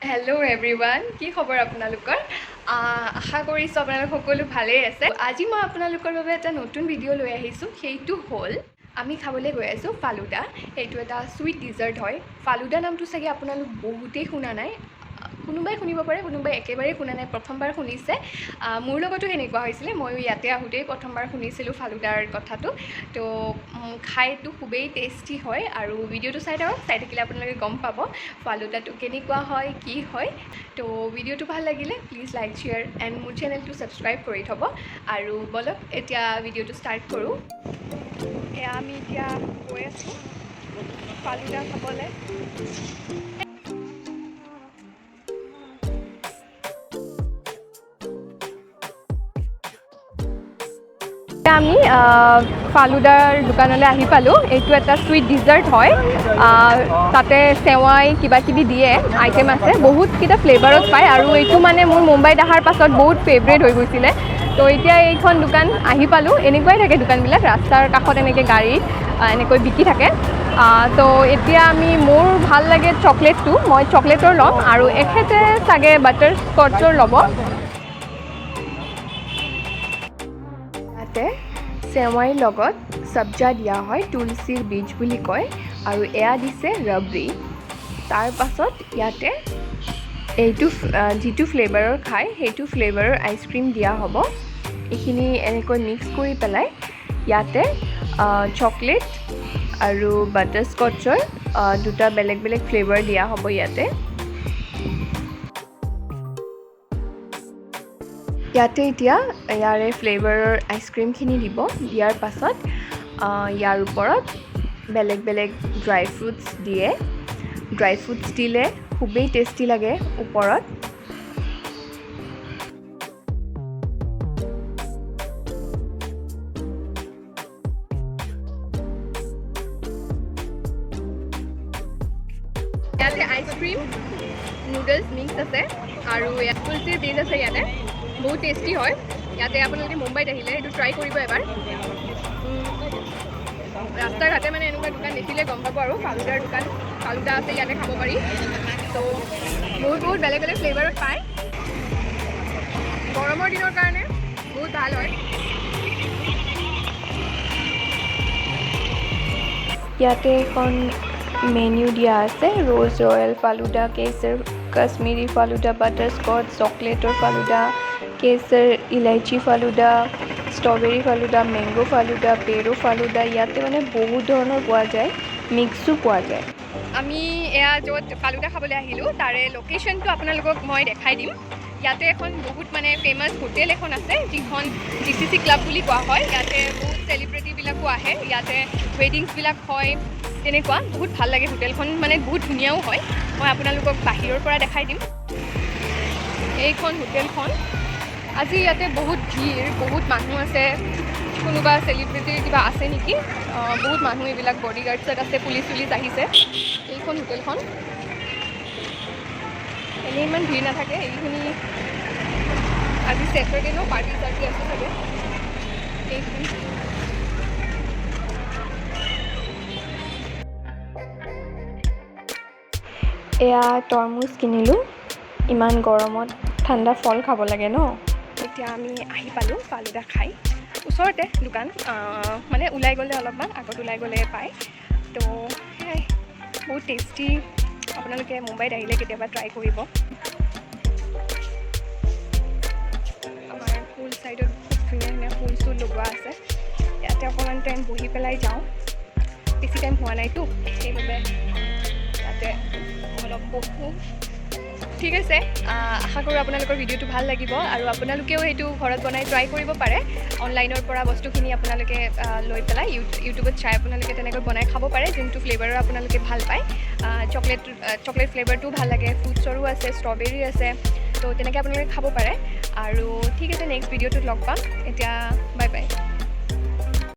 Hello' everyone, কি খবৰ আপোনালোকৰ? আশা কৰিছোঁ আপোনালোক সকলো ভালেই আছে। আজি মই আপোনালোকৰ বাবে এটা নতুন ভিডিঅ' লৈ আহিছোঁ। সেইটো হ'ল আমি খাবলৈ গৈ আছোঁ ফালুদা। সেইটো এটা চুইট ডিজাৰ্ট হয়। ফালুদা নামটো চাগে আপোনালোক বহুতেই শুনা নাই, কোনোবাই শুনিব পাৰে, কোনোবাই একেবাৰেই শুনা নাই, প্ৰথমবাৰ শুনিছে। মোৰ লগতো সেনেকুৱা হৈছিলে, ময়ো ইয়াতে আহোঁতেই প্ৰথমবাৰ শুনিছিলোঁ ফালুদাৰ কথাটো। তো খাইতো খুবেই টেষ্টি হয় আৰু ভিডিঅ'টো চাই থাকক, চাই থাকিলে আপোনালোকে গম পাব ফালুদাটো কেনেকুৱা হয়, কি হয়। তো ভিডিঅ'টো ভাল লাগিলে প্লিজ লাইক, শ্বেয়াৰ এণ্ড মোৰ চেনেলটো ছাবস্ক্ৰাইব কৰি থ'ব। আৰু ব'লক, এতিয়া ভিডিঅ'টো ষ্টাৰ্ট কৰোঁ। এয়া আমি এতিয়া গৈ আছোঁ ফালুদা খাবলৈ। আমি ফালুদাৰ দোকানলৈ আহি পালোঁ। এইটো এটা চুইট ডিজাৰ্ট হয়। তাতে চেৱাই কিবা কিবি দিয়ে, আইটেম আছে, বহুতকেইটা ফ্লেভাৰত পায়। আৰু এইটো মানে মোৰ মুম্বাইত অহাৰ পাছত বহুত ফেভৰেট হৈ গৈছিলে। তো এতিয়া এইখন দোকান আহি পালোঁ। এনেকুৱাই থাকে দোকানবিলাক, ৰাস্তাৰ কাষত এনেকৈ গাড়ীত এনেকৈ বিকি থাকে। তো এতিয়া আমি, মোৰ ভাল লাগে চকলেটটো, মই চকলেটৰ ল'ম আৰু এখেতে চাগে বাটাৰ স্কটছৰ ল'ব। ইয়াতে চেৱাইৰ লগত চব্জা দিয়া হয়, তুলসীৰ বীজ বুলি কয়, আৰু এয়া দিছে ৰবৰি। তাৰ পাছত ইয়াতে এইটো যিটো ফ্লেভাৰৰ খায় সেইটো ফ্লেভাৰৰ আইচক্ৰীম দিয়া হ'ব। এইখিনি এনেকৈ মিক্স কৰি পেলাই ইয়াতে চকলেট আৰু বাটাৰ স্কটছৰ দুটা বেলেগ বেলেগ ফ্লেভাৰ দিয়া হ'ব ইয়াতে। ইয়াতে এতিয়া ইয়াৰে ফ্লেভাৰৰ আইচক্ৰীমখিনি দিব। দিয়াৰ পাছত ইয়াৰ ওপৰত বেলেগ বেলেগ ড্ৰাই ফ্ৰুটছ দিয়ে। ড্ৰাই ফ্ৰুটছ দিলে খুবেই টেষ্টি লাগে ওপৰত। ইয়াতে আইচক্ৰীম, নুডলছ মিক্স আছে আৰু ইয়াত তুলসীৰ বীজ আছে। ইয়াতে বহুত টেষ্টি হয়। ইয়াতে আপোনালোকে মুম্বাইত আহিলে এইটো ট্ৰাই কৰিব এবাৰ। ৰাস্তা ঘাটে মানে এনেকুৱা দোকান দেখিলে গম পাব আৰু ফালুদাৰ দোকান, ফালুদা আছে, ইয়াতে খাব পাৰি। ত' বহুত বহুত বেলেগ বেলেগ ফ্লেভাৰত পায়। গৰমৰ দিনৰ কাৰণে বহুত ভাল হয়। ইয়াতে এখন মেনু দিয়া আছে, ৰ'জ ৰয়েল ফালুদা, কেশৰ কাশ্মীৰী ফালুদা, বাটাৰ স্কচ, চকলেটৰ ফালুদা, কেশৰ ইলাইচি ফালুদা, ষ্ট্ৰবেৰী ফালুদা, মেংগ' ফালুদা, পেৰু ফালুদা। ইয়াতে মানে বহুত ধৰণৰ পোৱা যায়, মিক্সো পোৱা যায়। আমি এয়া য'ত ফালুদা খাবলৈ আহিলোঁ, তাৰে লোকেশ্যনটো আপোনালোকক মই দেখাই দিম। ইয়াতে এখন বহুত মানে ফেমাছ হোটেল এখন আছে, যিখন জিচিচি ক্লাব বুলি কোৱা হয়। ইয়াতে বহুত চেলিব্ৰিটিবিলাকো আহে, ইয়াতে ৱেডিংছবিলাক হয়, তেনেকুৱা বহুত ভাল লাগে হোটেলখন, মানে বহুত ধুনীয়াও হয়। মই আপোনালোকক বাহিৰৰ পৰা দেখাই দিম এইখন হোটেলখন। আজি ইয়াতে বহুত ভিৰ, বহুত মানুহ আছে। কোনোবা চেলিব্ৰিটিৰ কিবা আছে নেকি, বহুত মানুহ, এইবিলাক বডি গাৰ্ডছত আছে, পুলিচ চুলিচ আহিছে। এইখন হোটেলখন এনেই ইমান ভিৰ নাথাকে। এইখিনি আজি চেটাৰডে ন, পাৰ্টি চাৰ্টি আছে চাগে। এইখন এয়া তৰমুজ কিনিলোঁ, ইমান গৰমত ঠাণ্ডা ফল খাব লাগে ন। এতিয়া আমি আহি পালোঁ ফালুদা খাই। ওচৰতে দোকান, মানে ওলাই গ'লে অলপমান আগত ওলাই গ'লে পায়। তো সেয়াই, বহুত টেষ্টি। আপোনালোকে মুম্বাইত আহিলে কেতিয়াবা ট্ৰাই কৰিব। আমাৰ ফুল ছাইডত খুব ধুনীয়া ধুনীয়া ফুল চুল লগোৱা আছে। ইয়াতে অকণমান টাইম বহি পেলাই যাওঁ, বেছি টাইম হোৱা নাইতো, সেইবাবে ইয়াতে অলপ বহোঁ। ঠিক আছে, আশা কৰোঁ আপোনালোকৰ ভিডিঅ'টো ভাল লাগিব আৰু আপোনালোকেও সেইটো ঘৰত বনাই ট্ৰাই কৰিব পাৰে। অনলাইনৰ পৰা বস্তুখিনি আপোনালোকে লৈ পেলাই ইউটিউবত চাই আপোনালোকে তেনেকৈ বনাই খাব পাৰে, যোনটো ফ্লেভাৰৰ আপোনালোকে ভাল পায়। চকলেট ফ্লেভাৰটোও ভাল লাগে, ফ্ৰুটছৰো আছে, ষ্ট্ৰবেৰী আছে, তো তেনেকৈ আপোনালোকে খাব পাৰে। আৰু ঠিক আছে, নেক্সট ভিডিঅ'টোত লগ পাম। এতিয়া বাই বাই।